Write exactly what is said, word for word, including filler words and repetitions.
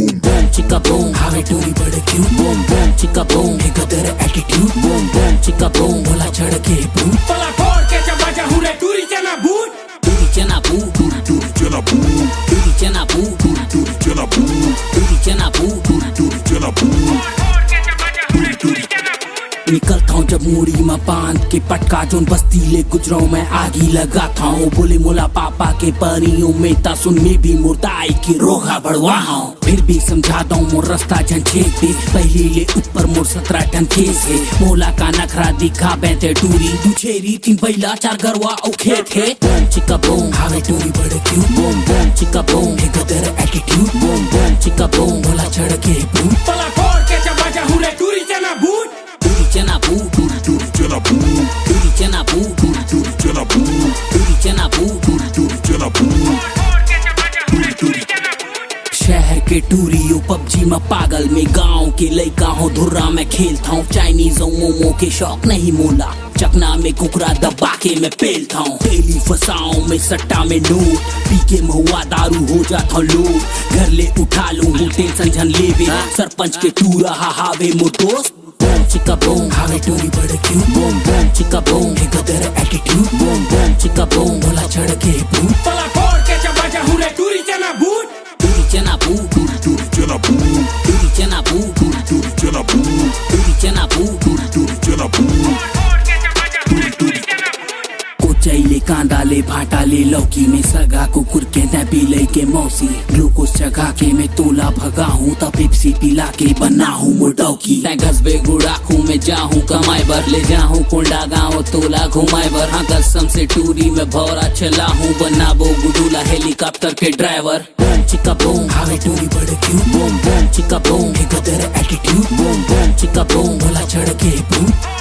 Boom boom चिका boom, हावे टूरी बड़े क्यूट। बूम बूम चिका बूम, हे गदर एटीट्यूड। बूम बूम चिका बूम, बोला चढ़ के भूत। तला फोड़ के चबा जाहूं रे टूरी चना बूट। टूरी चना बूट, टूरी टूरी चना बूट। टूरी चना बूट, टूरी टूरी चना बूट। टूरी चना बूट, टूरी टूरी चना बूट। टूरी टूरी। निकलथौं जब मुड़ी म बांध के पटका, जोन बस्ती ले गुजरौं मैं आगी लगाथौं। बोले मोला पापा के परियों में ता सुन में भी मुर्दाई के रोहा बढ़वाहौं। फिर भी समझा दौं मोर रास्ता झन छेद दे, पहली ले ऊपर मोर सतरा ठन केस हे। मोला का नखरा दिखाबे ते टूरी, दू छेरी तीन बैला चार गरवा अउ खेत हे। बूम चिका बूम, हावे टूरी बड़े क्यूट। बूम बूम चिका बूम, हे गदर एटीट्यूड। बूम बूम चिका बूम, बोला चढ़ के भूत। तला फोड़ के चबा जाहूं रे टूरी चना बूट। टूरी चना बूट, टूरी टूरी चना बूट। टूरी चना बूट, टूरी टूरी चना बूट। टूरी चना बूट, टूरी टूरी चना बूट। टूरी टूरी। शहर के टूरी ओ पबजी म पागल, में गांव के लइका हौं, धुर्रा में खेलथौं। चाइनीज अउ मोमो के शौक नहीं मोला, चकना में कुकरा दबा के मैं पेलथौं। तेली फसाओं में सट्टा में नोट, पी के महुआ दारू हो जाथौं लोट। घर ले उठा लूं हूं टेंशन झन लेवे, सरपंच के टूरा हा हावे मोर दोस्त। बूम चिका बूम, हावे टूरी बड़े क्यूट। बूम बूम चिका बूम, हे गदर एटीट्यूड। बूम बूम चिका बूम, बोला चढ़ के भूत। तला फोड़ के चबा जाहूं रे टूरी चना बूट। टूरी चना बूट, टूरी टूरी चना बूट। टूरी चना बूट, टूरी टूरी चना बूट। टूरी चना बूट, टूरी टूरी चना बूट। टूरी टूरी। कोचई ले कांदा ले भांटा ले लौकी में सगा कुकुर के तैं पिलई के मौसी। ग्लूकोज चघा के मैं तोला भगाहूं, त पेप्सी पिला के बनाहूं मोर डौकी। तैं घसबे गुड़ाखू में जाहूं कमाए बर, ले जाहूं कोंडागांव तोला घुमाए बर। हां कसम से टूरी में भौरा चलाहूं, बनाबो गुडूला हेलीकॉप्टर के ड्राइवर। बूम चिका बूम, हावे टूरी बड़े क्यूट। बूम बूम चिका बूम, हे गदर एटीट्यूड। बूम बूम चिका बूम, बोला चढ़ के भूत।